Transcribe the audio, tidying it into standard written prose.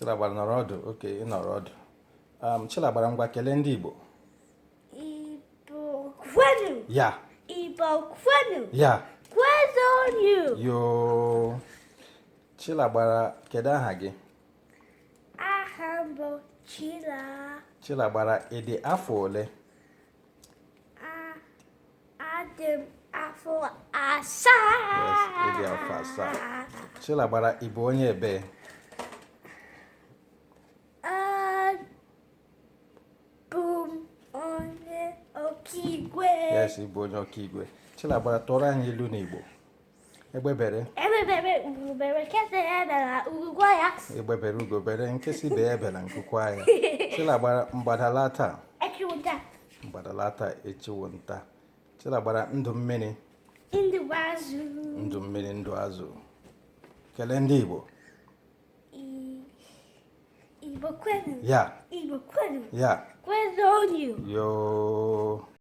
Chilagbara, nọrọ ọdụ. Okay, ị nọrọ ọdụ. Chilagbara, ngwa, kelee ndị Igbo. Igbo kwenu. Ya. Igbo kwenu. Ya. Kwezuonu. Yo, Chilagbara, kedu aha gị? Aha m bụ Chila. Chilagbara, ị dị afọ ole? Adị m afọ 7. Yes, ị dị afọ 7. Chilagbara, ị bụ onye ebe? Abụ m onye Okigwe. Yes, ị bụ onye Okigwe. Chilagbara, tụọrọ anyị ilu n'Igbo. Egbe bere. Egbe bere, ugo bere, nke sị ebela, nku kwaa ya. Egbe bere, ugo bere, nke sị ibe ya ebela, nku kwaa ya. Chilagbara, mgbada laa taa. Echi wụ nta. Mgbada laa taa, echi wụ nta. Chilagbara, ndụ mmiri. Ndụ azụ. Ndụ mmiri, ndụ azụ. Kelee ndị Igbo. Igbo kwenu. Ya. Igbo kwenu. Ya. Kwezuonu. Yoo.